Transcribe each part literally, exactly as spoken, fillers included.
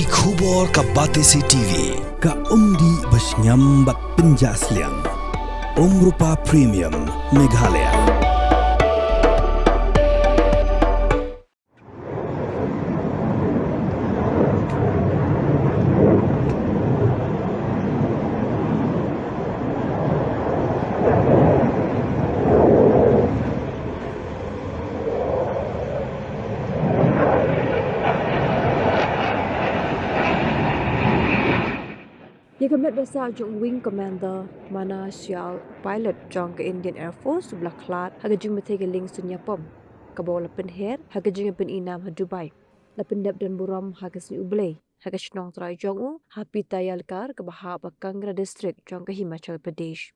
Ki khubor ka Batesi T V, ka umdih ba shngiam bad pynjah sliang. Umrupa Premium, Meghalaya. Ïa ka met ba sah jong u Wing Commander Mana Syal, pilot jong ka Indian Air Force, u ba la khlad ha ka jingpyrthei ka lieng suiñiapom, kaba u la pynher ha ka jingïapyni nam ha Dubai, la pyndep don burom ha ka sngi U Blei ha ka shnong trai jong u, ha Pitayalkar, kaba hap ha Kangra District jong ka Himachal Pradesh.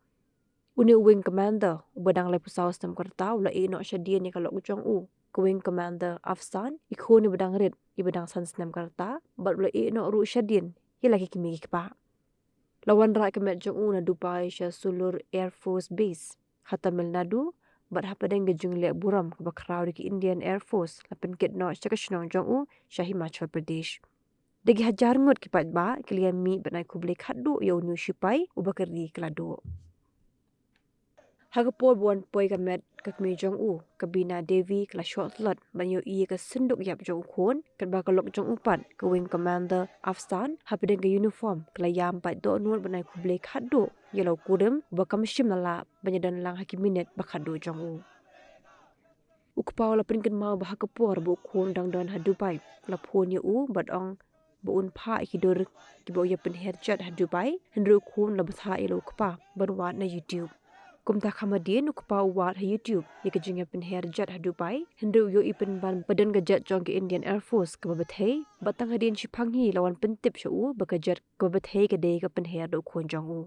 Une u Wing Commander, uba dang laiphew saw snem ka rta, u la ïeh noh shadien ïa ka lok jong u, ka Wing Commander Afsan, i khun iba dang rit, iba dang san snem ka rta, bad u la ïeh noh ruh shadien ïa la ki kmie ki kpa. La wanrah ka met jong u na Dubai sha Sulur Air Force Base ha Tamil Nadu, bad hapdeng ka jingleh burom kaba khraw da ki Indian Air Force, la pynkit noh sha ka shnong jong u sha Himachal Pradesh. Da ki hajar ngut ki paidbah ki la ïa mih ban ai khublei khatduh ïa une u shipai uba ka ri ka la duh. Ha ka por ba wan poi ka met ka kmie jong u, ka Bina Devi, ka la shoh tlot ban ïohi ïa ka synduk ïap jong u khun, katba ka lok jong u pat, ka Wing Commander Afsan, hapdeng ka uniform, ka la ïam paid dohnud ban ai khublei khatduh ïa la u kurim uba kam shym la lah ban ïadon lang ha ki minit ba khatduh jong u. U kpa u la pynkynmaw ba ha ka por ba u khun u dang don ha Dubai, u la phone ïa u bad ong ba un phah ïa ki dur kiba u ïapynher jet ha Dubai, hynrei u khun u la bthah ïa la u kpa ban wad na YouTube. Kumta kham hadien u kpa u wad ha YouTube ïa ka jingïapynher jet ha Dubai, hynrei u ïohi pynban ba don ka jet jong ka Indian Air Force kaba bthei, bad tang hadien shiphang hi la wan pyntip sha u ba ka jet kaba bthei ka dei ka pynher da u khun jong u.